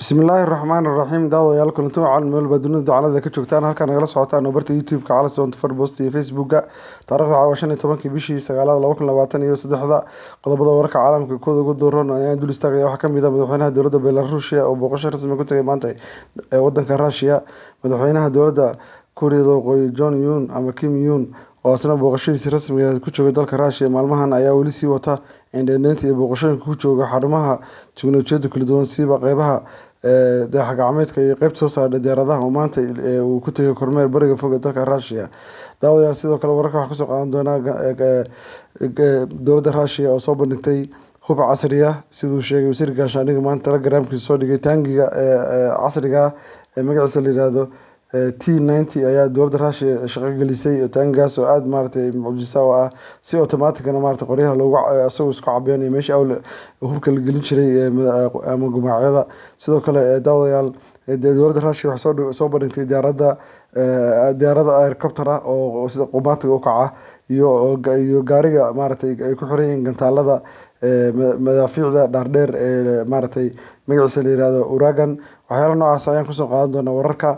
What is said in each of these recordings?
Bismillaahi Raxmaani Raxiim. Daawadayaal, kulanti wacan meel baa dunida dacalada ka joogtaan. Halkaa nagala socotaan oo barta YouTube-ka Cali 24 Post iyo Facebooka. Taariikhda waxaa 15-kii bishii sagaalaad 2023-da. Qodobada wararka caalamka kooda ugu dooran ayaan dul istaagaya. Waxaa kamid ah madaxweynaha dowladda Belarusia oo booqasho rasmi ku tagay maanta ee wadanka Russia, madaxweynaha dowladda Kuuriyada Waqooyi Jong Un ama Kim Yun oo asna booqashadiisi rasmiga ah ku joogay dalka Russia maalmahan ayaa weli sii wata indheindheynta iyo booqashooyinka ku jooga xarumaha tiknoolajiyada kala duwan, siiba qeybaha dayax gacmeedka iyo qeybta soo saarta diyaaradaha oo maanta uu ku tegay kormeer bariga fog ee dalka Russia. Daawadayaal, sidoo kale wararka waxaa kasoo qaadan doonaa dowladda Russia oo soo bandhigtay hub casri ah, siduu sheegay wasiirka gaashaandhigga maanta Telegramkiisa soo dhigay. Taangiga casriga ah ee magaciisa la yiraahdo T-90 ayaa dowladda Russia shaqo gelisay, taangigaas oo aada maaragtay mucjisa oo ah si automaticna maaragtay qoryaha loogu isagoo isku cabeynayo meesha awl hubka la gelin jiray ama gumaacyada. Sidoo kale, daawadayaal, dowladda Russia waxay soo bandhigtay diyaarada helicopter ah oo sida qumaatiga u kaca iyo gaariga maaragtay ay ku xiran yihiin gantaalada madaafiicda dhaardheer ee maaragtay magaciisa la yiraahdo Uragan. Waxyaala noocaas ayaan kusoo qaadan doonaa wararka.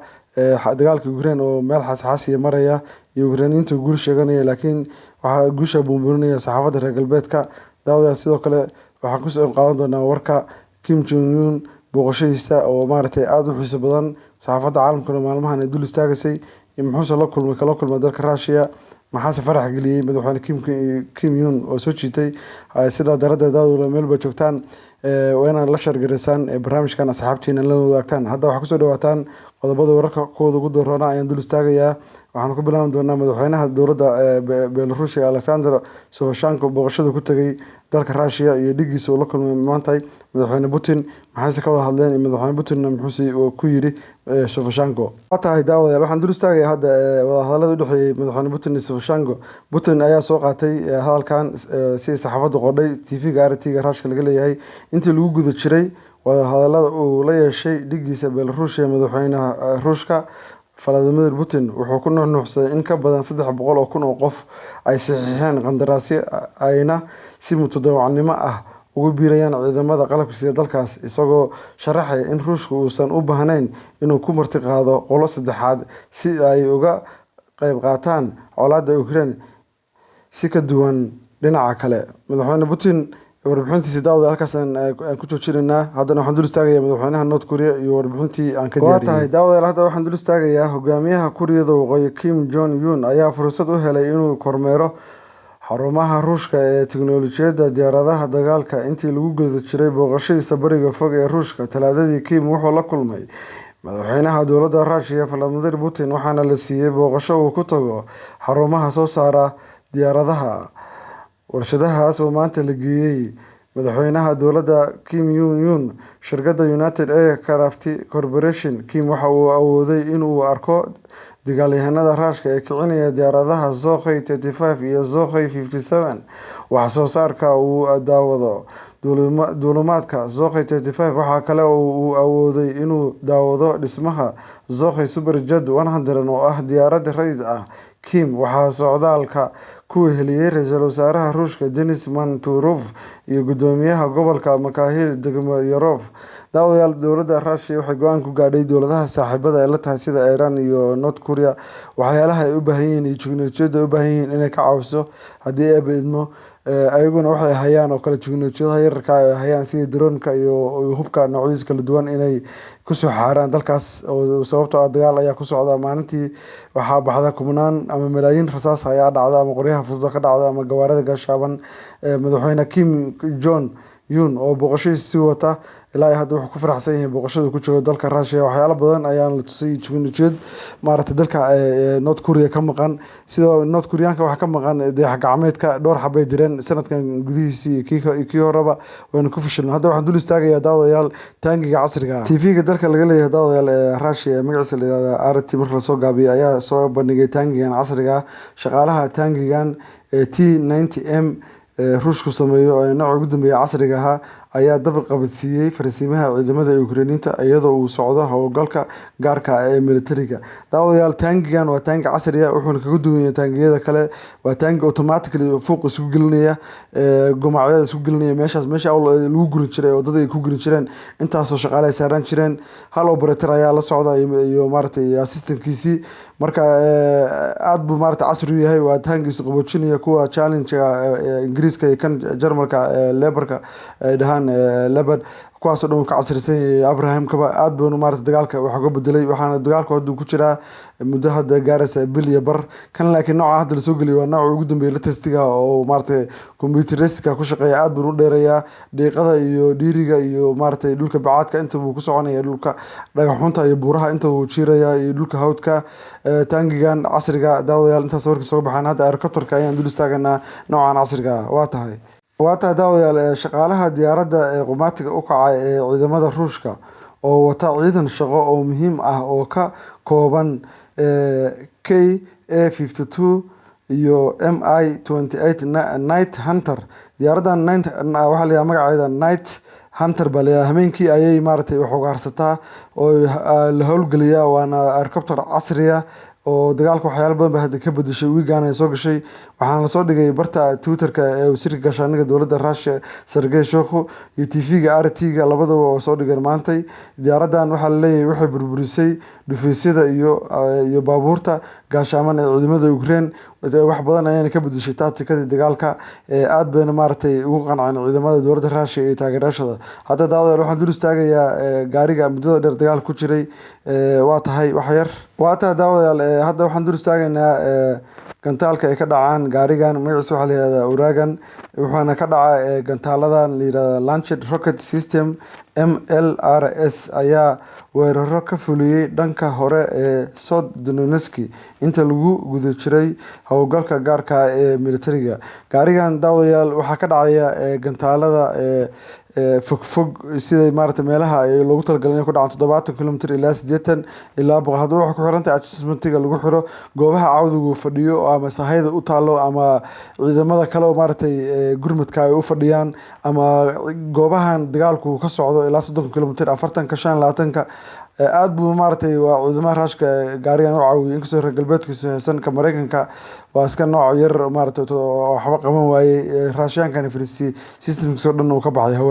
Dagaalka Ukraine oo meel xasaasiya maraya iyo Ukrainiyiinta guul sheeganaya, laakiin waxaa guusha buunbuuninaya saxaafadda reer galbeedka. Daawadayaal, sidoo kale waxaan kusoo qaadan doonaa warka Kim Jong Un booqashadiisa oo maaragtay aada u xiiso badan, saxaafadda caalamkuna maalmahan ay dul istaagaysay, iyo muxuuse la kulmay kala kulmay dalka Russia, maxaase farax geliyey madaxweyne Kim Yun oo soo jiitay. Sidaa daradeed, daawadayaal, meel ba joogtaan waa inaad la share gareysaan barnaamijkan, asxaabtiina la wadaagtaan. Hadda waxaa kusoo dhawaataan qodobada wararka kuwooda ugu dooroona ayaan dul istaagayaa. Waxaan ku bilaabi doonaa madaxweynaha dowladda Belarusia Alexander Lukashenko booqashada ku tegay dalka Russia iyo dhigiisa uu la kulmay maantay madaxweyne Putin. Maxayse ka wada hadleen iyo madaxweyne Putinna muxuuse ku yidhi Lukashenko? Waa tahay, daawadayaal, waxaan dul istaagayaa hadda wadahadallada u dhexeeyey madaxweyne Putin iyo Lukashenko. Putin ayaa soo qaatay hadalkan si saxaafaddu qordhay TV-ga RT-ga Ruushka laga leeyahay. Intii lagu guda jiray wadahadallada uu la yeeshay dhigiisa Belarusia, madaxweynaha Ruushka Vladimir Putin wuxuu ku nuuxnuuxsaday in ka badan 300,000 oo qof ay saxiixeen qandaraasyo ayna si mutadawacnimo ah ugu biirayaan ciidamada qalabka sida dalkaas, isagoo sharaxaya in Ruushka uusan u baahnayn inuu ku martiqaado qolo saddexaad si ay uga qayb qaataan colaadda Ukraine, si ka duwan dhinaca kale madaxweyne Putin. Warbixintiisi, daawada, halkaas aan ku joojinaynaa. Haddana waxaan dul istaagayaa madaxweynaha North Korea iyo warbixintii aan ka diyaariyey. Waa tahay, daawadayaal, hadda waxaan dul istaagayaa hogaamiyaha Kuuriyada Waqooyi Kim Jong Un ayaa fursad u helay inuu kormeero xarumaha Ruushka ee tiknoolajiyadda diyaaradaha dagaalka intii lagu guda jiray booqashadiisa bariga fog ee Ruushka. Talaadadii, Kim wuxuu la kulmay madaxweynaha dowladda Russia Vladimir Putin, waxaana la siiyey booqasho uu ku tago xarumaha soo saara diyaaradaha. Warshadahaas oo maanta la geeyey madaxweynaha dowladda Kim Jong Un shirkadda United Aircraft Corporation, Kim waxa uu awooday in uu arko dagaalyahanada Ruushka ee kicinaya diyaaradaha Sukhoi 35 iyo Sukhoi 57 wax soo saarka uu daawado duulimaadka Sukhoi 35. Waxaa kale oo uu awooday inuu daawado dhismaha Sukhoi Superjet 100 oo ah diyaarad rayid ah. Kim waxaa socdaalka ku weheliyay ra-iisul wasaaraha Ruushka Denis Manturov iyo guddoomiyaha gobolka Mikhail Degtyaryov. Daawadayaal, dowladda Russia waxay go-aan ku gaadhay dowladaha saaxiibada ay la tahay sida Iran iyo North Korea waxyaalaha ay u baahan yihiin iyo tiknoolajiyadda ay u baahan yihiin inay ka caawiso haddii ay idmo. Ayaguna waxay hayaan oo kale tiknoolajiyadaha yararka ay hayaan sida drone-ka iyo hubka noocyadiisa kala duwan inay kusoo xaaraan dalkaas, oo sababtoo ah dagaal ayaa ku socda. Maalintii waxaa baxda kumnaan ama malaayiin rasaas ayaa dhacda ama qoryaha fudud ka dhacda ama gawaarida gaashaaban. Madaxweyne Kim Jong Un oo booqashadiisa sii wata ilaa hadda wuxuu ku faraxsan yahay booqashada ku joogo dalka Russia. Waxyaalo badan ayaan la tusay, tiknoolajiyad maaragtay dalka North Korea ka maqan. Sidoo North Koreanka waxaa ka maqan dayax gacmeedka, dhowr xabay direen sanadkan gudihiisii iyo kii horeba, wayna ku fashilmeen. Hadda waxaan dul istaagayaa, daawadayaal, taangiga casriga ah. TV-ga dalka laga leeyahay, daawadayaal, ee Russia ee magaciisa la yihahdo RT marka lasoo gaabiyo ayaa soo bandhigay taangigan casriga ah. Shaqaalaha taangigan ee T-90M ee Ruushku sameeyo ee nooca ugu dambeeya casriga ahaa ayaa ayaa dab qabadsiiyey farsiimaha ciidamada Ukrainiyiinta iyadoo uu socdo howlgalka gaarka ah ee militariga. Daawadayaal, taangigan waa taangi casri ah, wuxuuna kaga duwan yahay taangiyada kale. Waa taangi automatically fuuq isku gelinaya, gumacyada isku gelinaya meeshaas, meesha lagu gurin jiray oo dad ay ku gurin jireen, intaasoo shaqaale ay saaran jireen. Hal operator ayaa la socda iyo maaragtay assistantkiisii. Marka aad buu maaragtay casri u yahay. Waa taangi isqaboojinaya, kuwa challenge Ingiriiska iyo kan Jarmalka Leopardka ay dhahaan Leopard, kuwaasoo dhan uu ka casrisan yahay. Abrahamkaba aad buuna maaragtay dagaalka wax uga bedelay, waxaana dagaalka hadda ku jiraa muddo hadda gaaraysa bil iyo bar kan. Laakiin nooca hadda lasoo geliyay waa nooca ugu dambeeyay, latestiga oo maaragtay computeristka ku shaqeeya. Aad buuna u dheereeyaa, dhiiqada iyo dhiiriga iyo maaragtay dhulka bacaadka inta buu ku soconaya, dhulka dhagaxunta iyo buuraha inta uu jiiraya iyo dhulka hawdka. Taangigan casriga, daawadayaal, intaas warka soo baxaan. Hadda helicopterka ayaan dul istaaganaa, noocan casriga ah. Waa tahay daawadayaal, shaqaalaha diyaaradda ee qumaatiga u kacay ee ciidamada Ruushka oo wata ciidan shaqo oo muhiim ah oo ka kooban Ka 52 iyo Mi 28 Night Hunter. Diyaaraddan waxaa la yidhaha magaceeda Night Hunter baa la yidhaha. Habeenkii ayay maaragtay wax ugaarsataa oo la howlgeliyaa, waana helicopter casri ah oo dagaalka waxyaalo badan bay hadda ka bedeshay. Wiigan ay soo gashay, waxaana lasoo dhigay barta Twitterka ee wasiirka gaashaaniga dowladda Russia Sergey Shoigu iyo TV-ga RT-ga, labadaba oo soo dhigeen maantay. Diyaaraddan waxaa laleeyahay waxay burburisay dhufeysyada iyo baabuurta gaashaaman ee ciidamada Ukraine. Wax badan ayayna ka bedeshay taatikadii dagaalka. Aad bayna maaragtay ugu qanceen ciidamada dowladda Russia iyo taageerayaashooda. Hadda daawadayaal, waxaan dul istaagayaa gaariga muddada dheer dagaal ku jiray. Waa tahay wax yar. Waa tahay daawadayaal, hadda waxaan dul istaagaynaa gantaalka ay ka dhacaan gaarigan. Magaciisa waxaa la yihahdaa Uragan, wuxuuna ka dhacaa gantaaladan la yihahda Launched Rocket System MLRS, ayaa weeraro ka fuliyey dhanka hore ee Severodonetsk inta lagu guda jiray howlgalka gaarka ah ee militariga. Gaarigan, daawadayaal, waxaa ka dhacaya gantaalada fogfog, siday maaragtay meelaha ay loogu talagalay inay ku dhacaan, 70 kilomitir ilaa 80 ilaa 100. Haddaba waxay ku xiran tahay adjustmentiga lagu xiro goobaha cawdigu fadhiyo ama sahayda u taalo ama ciidamada kale oo maaragtay gurmadka ay u fadhiyaan ama goobahan dagaalku ka socdo, ilaa 30 kilomitir, 40-ka, 25-ka. Aad buu maaragtay waa ciidamada Raashka gaarigan u caawiyay, inkastoo reer galbeedkiisu haysan. Ka Mareykanka waa iska nooc yar maaragtay waxba qaban waayey, Raashiyaankana fariisiyey, systemkiisa oo dhan uu ka baxay hawada.